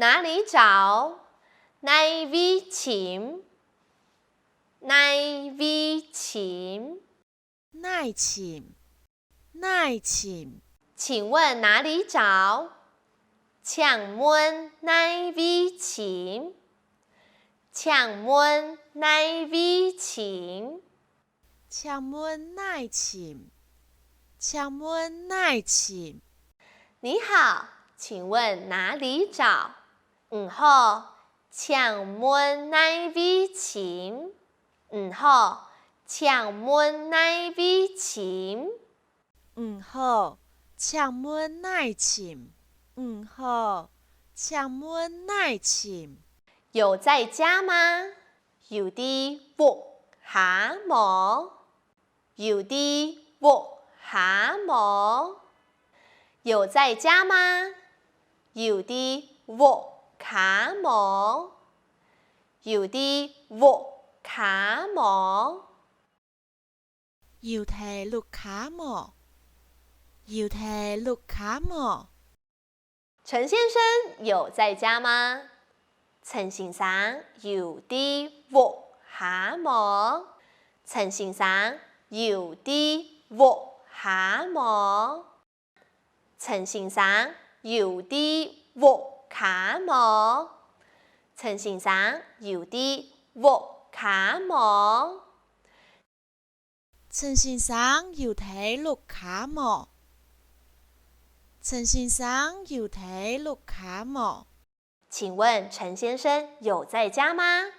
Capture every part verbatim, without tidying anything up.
哪裡找？哪位尋？哪位尋？哪尋？哪尋？請問哪裡找？請問哪位尋？請問哪位尋？ 請問哪尋？請問哪尋？你好，請問哪裡找？你好，請問哪位尋？你好，請問哪位尋？你好，請問哪尋？你好，請問哪尋？有在家嗎？ 有在屋下無？有在屋下無？有在家嗎？有在屋下無？有在屋下無？ 有在屋下無？有在屋下無？陳先生有在家嗎？陳先生有在屋下無？陳先生有在屋下無？ 陳先生有在屋下無？陳先生有在屋下無？陳先生有在屋下無？陳先生有在屋下無？ 請問陳先生有在家嗎？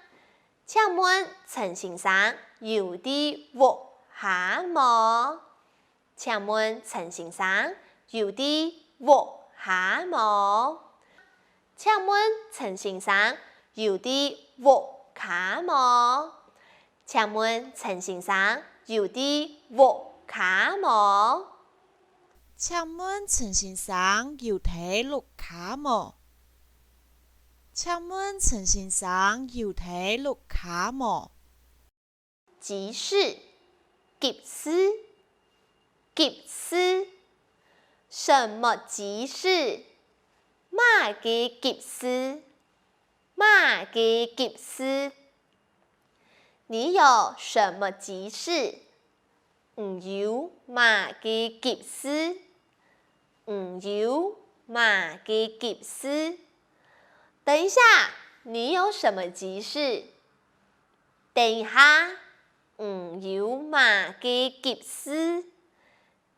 請問陳先生有在屋下無？請問陳先生有在屋下無？請問陳先生有在屋下無？請問陳先生有在屋下無？ 請問陳先生有在屋下無？請問陳先生有在屋下無？急事，急事，急事。什麼急事？麼个急事？ 麼个急事？你有什麼急事？你有麼个急事？你有麼个急事？等一下，你有什麼急事？等一下，你有麼个急事？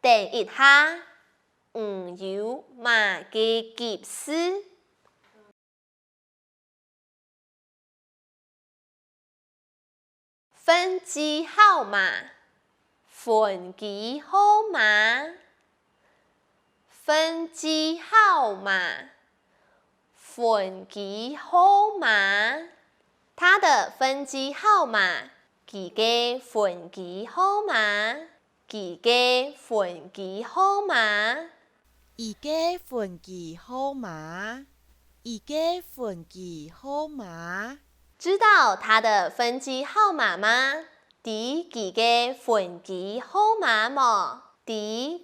等一下，你有麼个急事？ 分機號碼，分機號碼，分機號碼，分機號碼。他的分機號碼，佢个分機號碼。 佢个分機號碼。佢个分機號碼。佢个分機號碼。知道他的分機號碼嗎？知佢个分機號碼無？知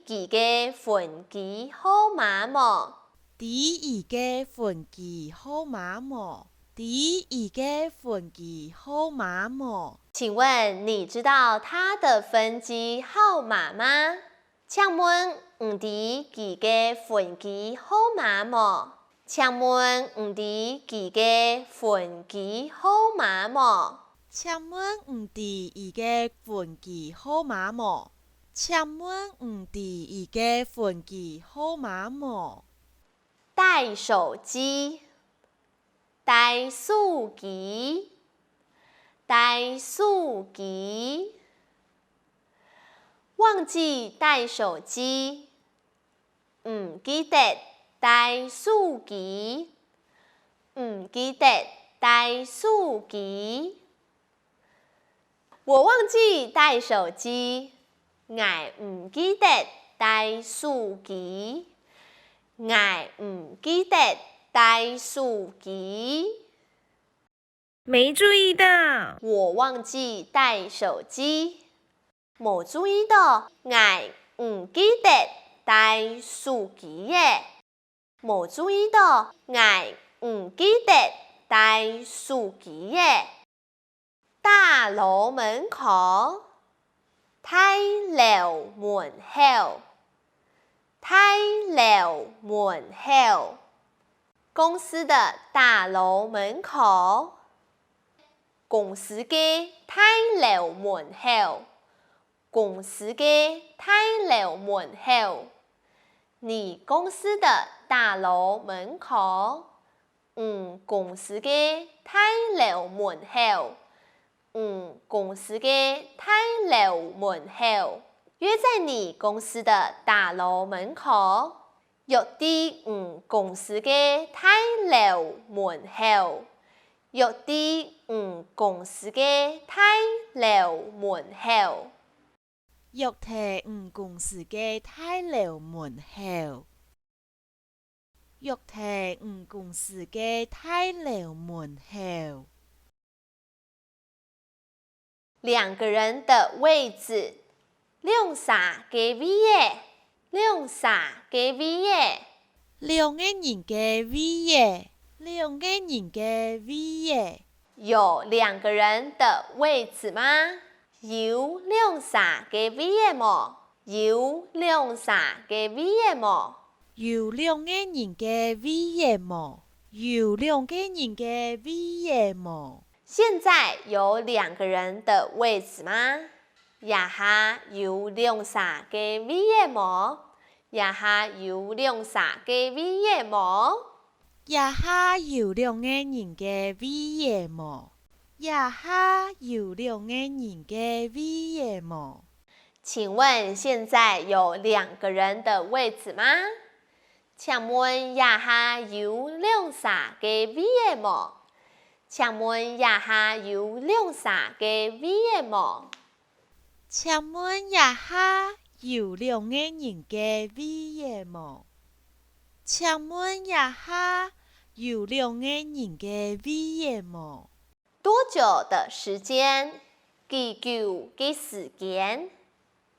佢个分機號碼無？ 知佢个分機號碼無？知佢个分機號碼無？請問你知道他的分機號碼嗎？請問你知佢个分機號碼無？請問你知佢个分機號碼無？請問你知佢个分機號碼無？請問你知佢个分機號碼無？ 帶手機，帶手機，帶手機。忘記帶手機，毋記得帶手機，毋記得帶手機。 我忘記帶手機，𠊎毋記得帶手機。𠊎毋記得帶手機。沒注意到。我忘記帶手機。無注意到，𠊎毋記得帶手機了。 無注意到，𠊎 毋記得帶手機仔。大樓門口，大樓門口，大樓門口。公司的大樓門口，公司个大樓門口，公司个大樓門口。你公司的大樓門口，你公司个大樓門口，你公司个大樓門口。約在你公司的大樓門口，約在你公司个大樓門口，約在你公司个大樓門口。約在你公司个大樓門口。約在你公司个大樓門口。兩個人的位置，兩儕个位仔，兩儕个位仔。兩個人个位仔，兩個人个位仔。有兩個人的位置嗎？有兩儕个位仔無？有兩儕个位仔無？有兩個人个位仔無？有兩個人个位仔無？現在有兩個人的位置嗎？這下有兩儕个位仔無？這下有兩儕个位仔無？這下有兩個人个位仔無？這下有兩個人个位仔無？請問現在有兩個人的位置嗎？請問這下有兩儕个位仔無？請問這下有兩儕个位仔無？請問這下有兩個人个位仔無？請問這下有兩個人个位仔無？多久的時間？幾久个時間？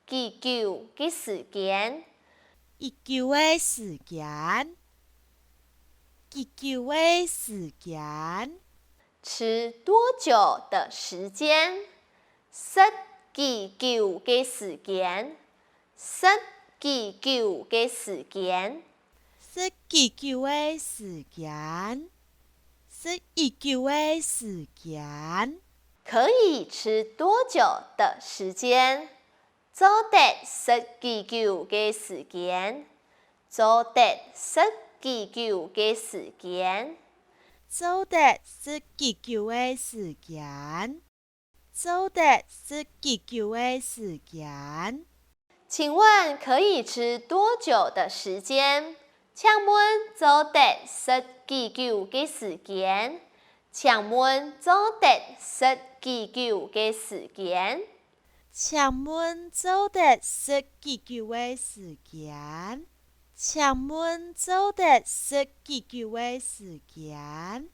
幾久个時間？幾久个時間？幾久个時間？吃多久的時間？食幾久个時間？食幾久个時間？食幾久个時間？食幾久个時間？可以吃多久的時間？做得食幾久个時間？做得食幾久个時間？做得食幾久个時間？做得食幾久个時間？請問可以吃多久的時間？請問做得食幾久个時間？請問做得食幾久个時間？請問做得食幾久个時間？請問做得食幾久个時間？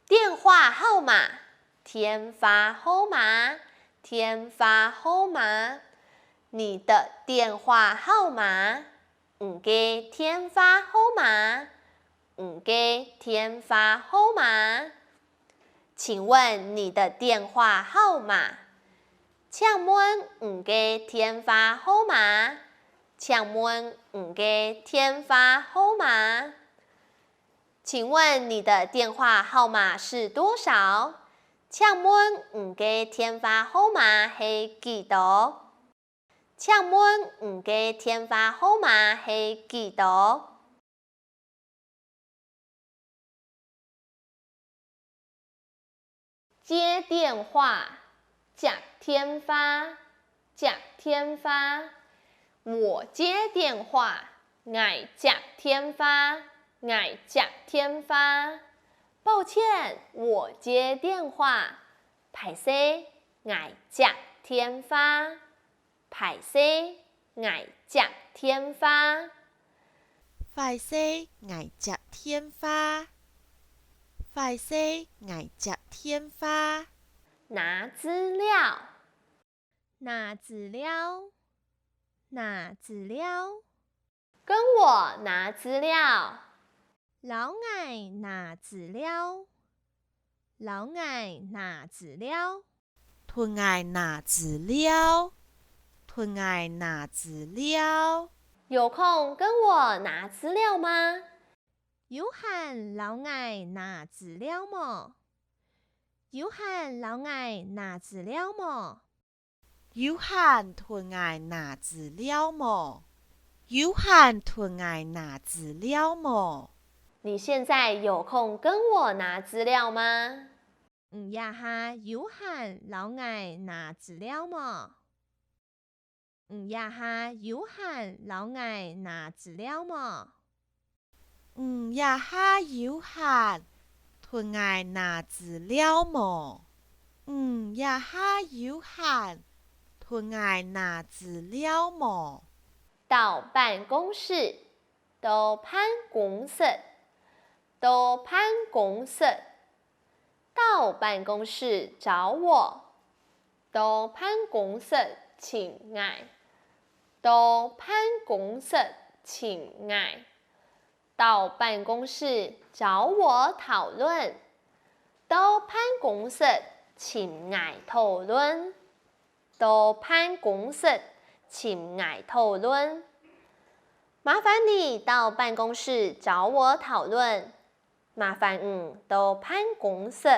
電話號碼，電話號碼，電話號碼。你的電話號碼，你个電話號碼，你个電話號碼。請問你的電話號碼？請問你个電話號碼？請問你个電話號碼？請問你的電話號碼是多少？請問你个電話號碼係幾多？請問你个電話號碼係幾多？ 接電話，接電話，接電話。我接電話，𠊎接電話，𠊎接電話。抱歉，我接電話。歹勢，𠊎接電話。 歹勢，𠊎接電話。壞勢，𠊎接電話。壞勢，𠊎接電話。拿資料，拿資料，拿資料。 跟我拿資料。摎𠊎拿資料。摎𠊎拿資料。同𠊎拿資料。同𠊎拿資料。有空跟我拿資料嗎？有閒摎𠊎拿資料無？有閒摎𠊎拿資料無？ 有閒同𠊎拿資料無？有閒同𠊎拿資料無？你現在有空跟我拿資料嗎？你這下有閒摎𠊎拿資料無？你這下有閒摎𠊎拿資料無？ 你這下有閒同𠊎拿資料無？你這下有閒同𠊎拿資料無？到辦公室。到辦公室。到辦公室。 到辦公室找我。到辦公室尋𠊎。到辦公室尋𠊎。到辦公室找我討論。到辦公室尋𠊎討論。到辦公室尋𠊎討論。麻煩你到辦公室找我討論。 麻煩你到辦公室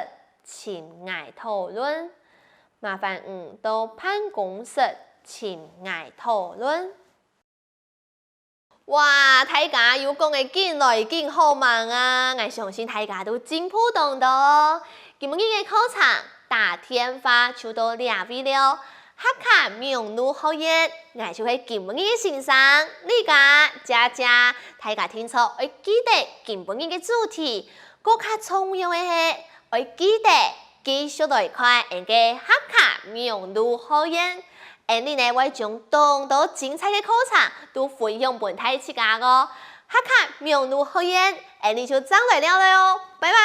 尋𠊎討論。麻煩你到辦公室尋𠊎討論。哇，大家又講个緊來緊好吂啊！𠊎相信大家都進步當多。今晡日个課程打電話就到這位了。 客家網路學院，𠊎就係今晡日个先生，你家姐姐。大家定著愛記得今晡日个主題，過較重要个係，愛記得繼續來看𠊎个客家網路學院。𠊎俚呢會將當多精彩个課程都分享分大自家哦。客家網路學院，𠊎俚就正來尞了哦，拜拜！